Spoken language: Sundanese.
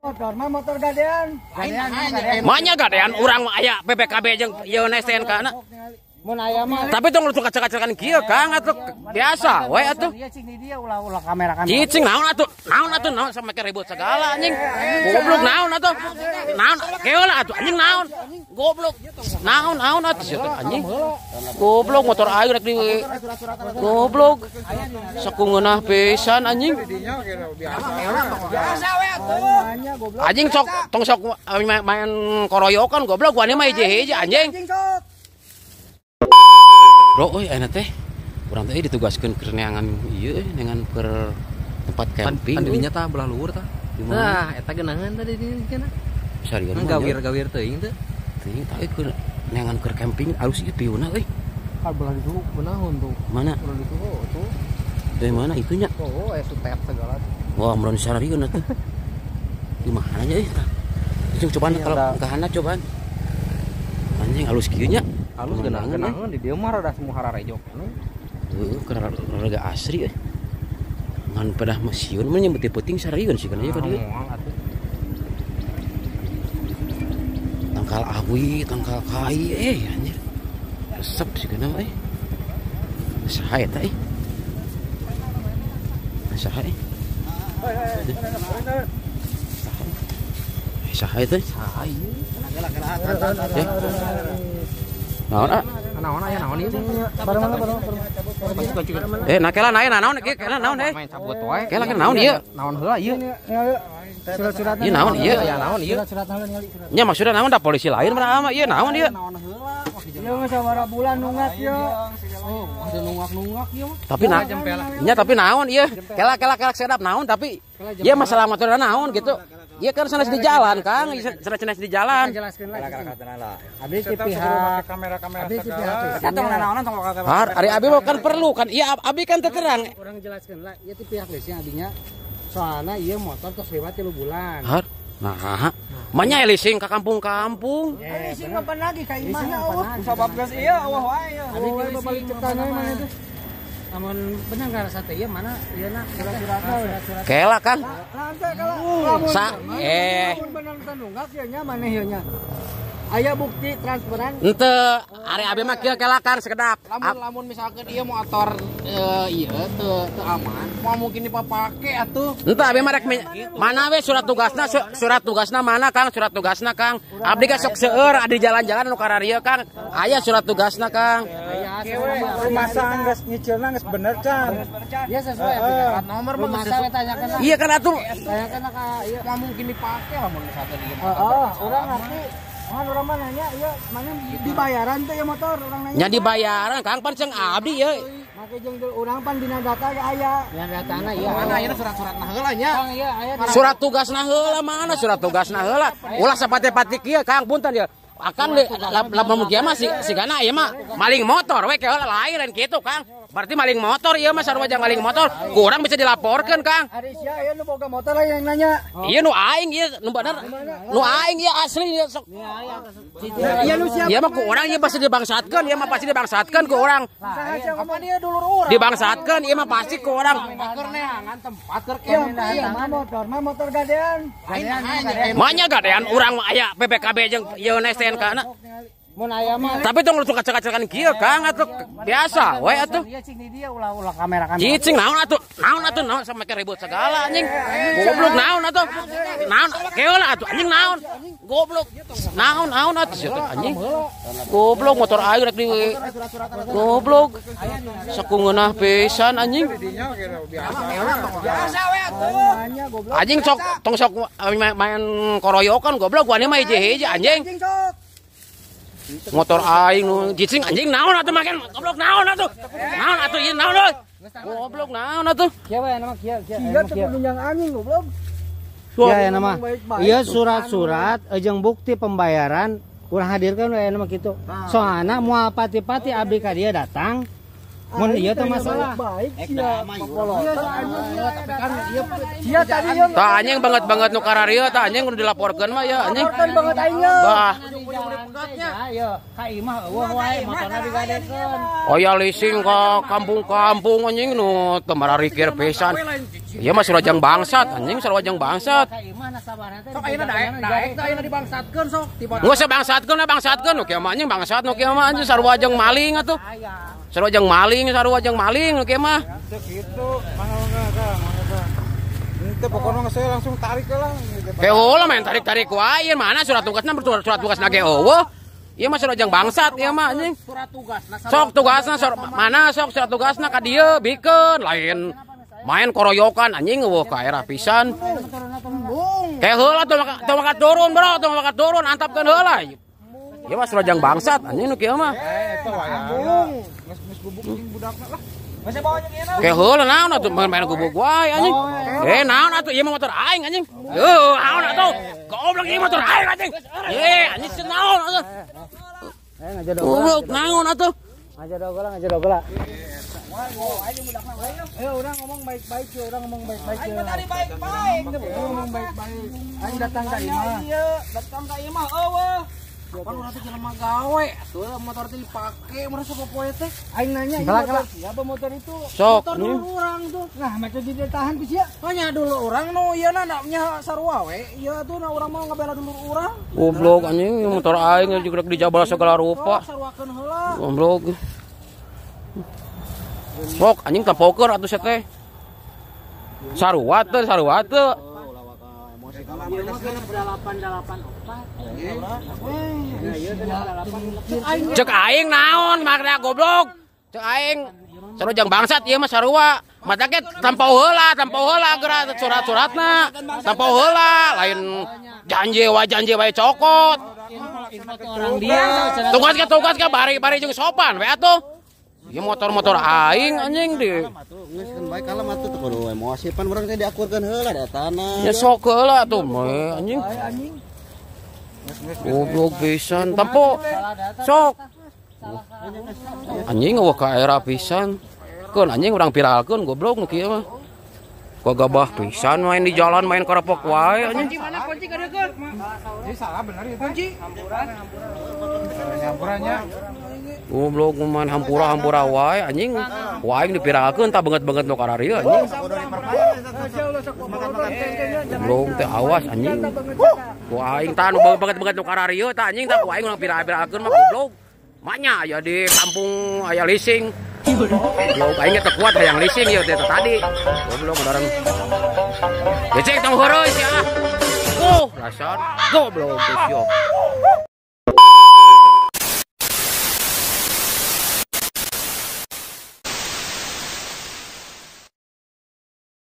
Motor mah motor gadean. Manya gadean urang mah aya BPKB jeung ieu STNK na. Mun aya mah. Tapi tong lu kacak-kacakan kieu Kang atuh biasa we atuh. Iya cing di dia ulah-ulah kamera kamera. Cicing naon atuh? Naon atuh naon sampe ribut segala anjing. Goblok naon atuh? Naon keula atuh anjing naon? Goblok. Naon naon atuh sia teh anjing. Goblok motor aing rek di goblok. Sakungeunah pisan anjing. Anjing sok tong sok main koroyokan goblok gua mah hiji-hiji anjing. Bro, euy ayeuna teh urang teh ditugaskeun keur neangan ieu euy, neangan keur tempat camping. Pan dinya tah belah luhur tah. Nah, eta geunangan tadi di dinya. Sarian gawir-gawir teuing teh. Teuing tah keur neangan keur camping alus ieu piuna euy. Ah belah ditu geunahun tuh. Mana? Belah ditu tuh. Dari mana itunya? Oh, aya sutet segala. Wah, meron sararieun atuh. Di mana nya euy tah? Cing cobaan kalau ka hana cobaan. Anjing alus kieu nya. Halus geunangan di dieu mah rada semua hararejo keneh. Heuh, keur rada asri euy. Ngan pedah mah sieun mah nya beuti-peuting sarieun sih kana ieu ka dieu. Tangkal awi, tangkal kai anjir. Resep sih kana mah euy. Saha eta euy? Saha euy? Saha eta? Saha ieu? Naon ah? Naon aya naon ieu? Eh, nakela naon naon kieu kela naon eh. Main cabut wae. Kela naon ieu? Naon heula ieu? Surat-suratna. Ieu naon ieu? Ya naon ieu? Surat-suratna heula ningali surat. Nya maksudna naon da polisi lain mah ieu naon ieu? Naon heula? Ieu mah sabaraha bulan nunggak ieu. Oh, ada nunggak-nunggak ieu mah. Tapi na nya tapi naon ieu? Kela kela kela sedap naon tapi ieu masalah motor naon gitu. Iya kan sanes di jalan, Kang. Sanes di jalan. Jelaskeun lah. Abdi ti pihak kamera-kamera segala. Har, ari abi mah kan perlu kan. Iya abi kan terang. Urang jelaskeun lah. Ieu ti pihak leasing abinya. Soalna ieu motor tos lewat 3 bulan. Har. Nah, manya leasing ka kampung-kampung. Leasing kapan lagi ka imahna eueuh. Sabab geus ieu eueuh wae ieu. Abi balik ceutana mana teh. Namun benar nggak rasa teh mana ieu na surat-surat. Kela kan. Sa lamun bener teh nunggak ieu nya maneh ieu nya. Aya bukti transferan. Henteu, ari abi mah kieu kela kan sekedap. Lamun misalkan ieu motor ieu teu aman, moal mungkin dipapake atuh. Henteu abi mah rek mana we surat tugasna, surat tugasna mana Kang, surat tugasna Kang. Abdi ka sok seueur di jalan-jalan nu kararieu Kang. Aya surat tugasna Kang. Rumah geus nyicilna geus bener can. Iya sesuai nomor mah geus tanyakeun. Iya kan atuh. Tanyakeun ka ieu. Moal mungkin dipake lamun misalkan ieu. Heeh, urang ngerti. Kan urang mah nanya ieu mana dibayaran teh ieu motor urang nanya. Nya dibayaran Kang pan ceung abdi ieu. Make jeung urang pan dina data ge aya. Dina datana ieu. Mana ayeuna surat-suratna heula nya. Kang ieu aya. Surat tugasna heula mana surat tugasna heula. Ulah sapati-pati kieu Kang punten ieu. Akang lamun kieu mah sigana ieu mah maling motor we keheula lain lain kitu Kang. Berarti maling motor ieu mah sarua jeung maling motor, kurang bisa dilaporkeun Kang. Ari sia ieu nu boga motor lain yang nanya. Ieu nu aing ieu nu bener. Nu aing ieu asli ieu sok. Ieu nu siapa? Ieu mah ku urang ieu pasti dibangsatkeun, ieu mah pasti dibangsatkeun ku urang. Apa dia dulur urang? Dibangsatkeun ieu mah pasti ku urang. Keur neangan tempat keur ieu mah motor mah motor gadean. Manya gadean urang mah aya BPKB jeung ieu STNK na. Mun aya mah. Tapi tong lu kacak-kacakan kieu Kang atuh biasa we atuh. Iya cing di dia ulah-ulah kamera kamera. Cicing naon atuh? Naon atuh naon sampe ribut segala anjing. Goblok naon atuh? Naon keula atuh anjing naon? Goblok. Naon naon atuh sia teh anjing. Goblok motor aing rek di goblok. Sakungeunah pisan anjing. Anjing sok tong sok main koroyokan goblok gua mah hiji-hiji anjing. Motor aing nu cicing anjing naon atuh maken goblok naon atuh. Naon atuh ieu naon euy. Goblok naon atuh. Kieu we nama kieu kieu. Kieu teu nunjang anjing goblok. Ya nama. Ieu surat-surat jeung bukti pembayaran urang hadirkeun we nama kitu. Soalna moal pati-pati abdi ka dieu datang. Mun ieu teh masalah. Baik sia Tapi kan ieu sia tadi ieu. Tah anjing banget-banget nu kararieu tah anjing kudu dilaporkeun mah ya anjing. Laporkeun banget aing. Bah. Di jalan ka imah eueuh wae motorna digadekeun. Oh ya leasing ka kampung-kampung anjing nu teu mararikir pisan. Ieu mah surajang bangsat anjing, surajang bangsat. Ka imah nasabahna teh. Sok ayeuna daek daek teh ayeuna dibangsatkeun sok. Geus bangsatkeun bangsatkeun nu kieu mah anjing bangsat nu kieu mah anjing sarua jeung maling atuh. Sarua jeung maling, sarua jeung maling nu kieu mah. Teu kitu, mangga mangga. Henteu pokona saya langsung tarik lah. Heula main tarik-tarik wae mana surat tugasna surat tugasna ge eueuh. Ieu mah surajang bangsat ieu mah anjing. Surat tugasna sok tugasna mana sok surat tugasna ka dieu bikeun lain main koroyokan anjing eueuh ka era pisan. Ke heula tong makat turun bro, tong makat turun antapkeun heula. Ieu mah surajang bangsat anjing nu kieu mah. Eta wayang. Geus gubuk jeung budakna lah. Ke heula naon atuh main gubuk wae anjing. Eh naon atuh ieu mah motor aing anjing. Heuh naon atuh. Goblok ieu motor aing anjing. Eh anjing naon atuh. Goblok naon atuh. Ngajadogola ngajadogola. Ayo urang ngomong baik-baik ya, urang ngomong baik-baik. Aing tadi baik-baik, ngomong baik-baik. Aing datang ka imah. Datang ka imah eueuh. Pan urang teh jelema gawe, atuh motor teh dipake mun sapopoe teh. Aing nanya ieu siapa motor itu? Sok motor dulu urang tuh. Nah, make jadi ditahan ku sia. Hanya dulu urang nu ieu na nya sarua we. Ieu atuh na urang mau ngabela dulur urang. Goblok anjing motor aing juga dijabal segala rupa. Saruakeun heula. Goblok. Sok anjing tampokeun atuh sia teh. Sarua teu, sarua teu. Cek aing naon makna goblok. Cek aing sarua bangsat ieu mah sarua. Mata ge tampo heula geura surat-suratna. Tampo heula lain janji wae cokot. Tugas ke bari-bari jeung sopan we atuh. Ieu motor-motor aing anjing di. Geus kan bae kalem atuh teu kudu emosi pan urang teh diakurkeun heula da tanah. Ya sok heula atuh mah anjing. Goblok pisan tempo. Sok. Anjing eueuh ka era pisan. Keun anjing urang viralkeun goblok nu kieu mah. Gagabah pisan main di jalan main karepok wae anjing. Kunci mana kunci kadeukeun? Ini salah bener itu. Kunci. Hampurannya. Goblok main hampura-hampura wae anjing. Ku aing dipiralkeun tah banget-banget nu kararieu anjing. Goblok teh awas anjing. Ku aing tah nu banget-banget nu kararieu tah anjing tah ku aing urang viral-viralkeun mah goblok. Maknya aya di kampung aya leasing. Goblok aing teh kuat hayang leasing ieu teh tadi. Goblok urang. Becek tong heureus ya. Oh, dasar goblok geus yo.